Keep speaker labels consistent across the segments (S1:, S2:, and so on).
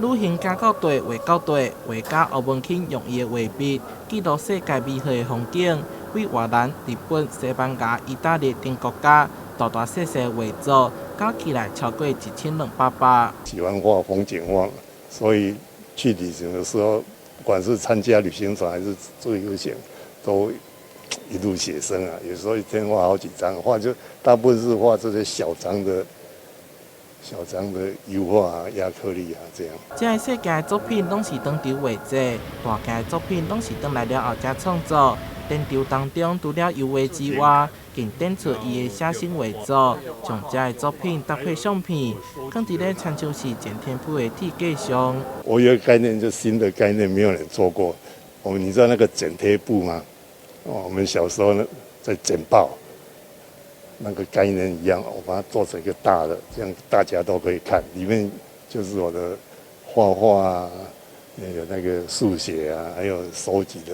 S1: 旅行行到地，畫到地，畫家歐文卿用伊的畫筆記錄世界美好的風景，對越南、日本、西班牙、意大利等國家，大大細細畫作，加起來超過1200幅。
S2: 喜歡畫風景畫，所以去旅行的時候，不管是參加旅行團還是自由行，都一路寫生啊。有時候一天畫好幾張，畫就大部分是畫這些小張的。小張的油畫啊、亞克力啊，這樣。
S1: 這个細件的作品攏是當場畫製，大件的作品攏是轉來了後才創作。展場當中，除了油畫之外，更展出伊的寫生畫作，將這个作品搭配相片，囥佇咧親像是剪貼布的鐵架上。
S2: 我有個概念，就新的概念，沒有人做過。我們你知道那個剪貼布嗎？我們小時候呢，在剪報。那個概念一樣，我把它做成一個大的，這樣大家都可以看。裡面就是我的畫畫啊，有那個速寫啊，還有收集的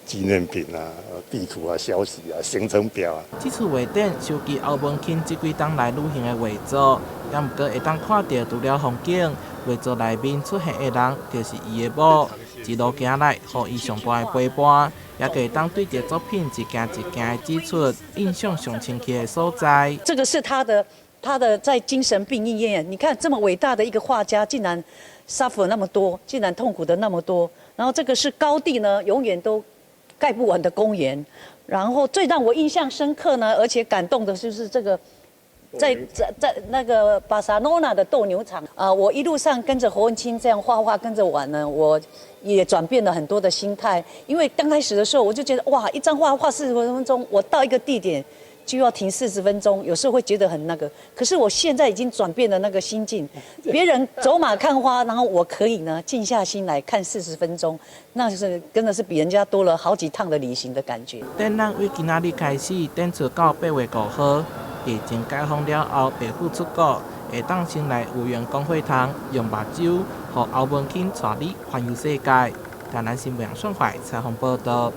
S2: 紀念品啊、地圖啊、消息啊、行程表啊。
S1: 這次畫展收集歐文卿這幾冬來旅行的畫作，也毋過會當看著除了風景，畫作內面出現的人就是伊的某，一路行來，予伊上大的陪伴。也會當對著作品一件一件的指出印象上深刻的所在。
S3: 這個是他的在精神病醫院，你看這麼偉大的一個畫家，竟然 suffer 那麼多，竟然痛苦的那麼多。然後這個是高第呢，永遠都蓋不完的公園。然後最讓我印象深刻呢，而且感動的就是這個，在那個巴塞羅那的鬥牛場啊，我一路上跟着侯文清這樣畫畫，跟着玩呢，我也轉變了很多的心態。因為剛開始的時候，我就覺得哇，一張畫畫40分鐘，我到一個地點就要停四十分鐘，有時候會覺得很那個。可是我現在已經轉變了那個心境，別人走馬看花，然後我可以呢靜下心來看四十分鐘，那就是真的是比人家多了好幾趟的旅行的感覺。
S1: 展覽為今仔日開始展出到8月5號。疫情解封了後，袂赴出國，會當先來有緣公會堂，用目睭，予歐文卿帶你環遊世界。台南新聞楊順懷採訪報道。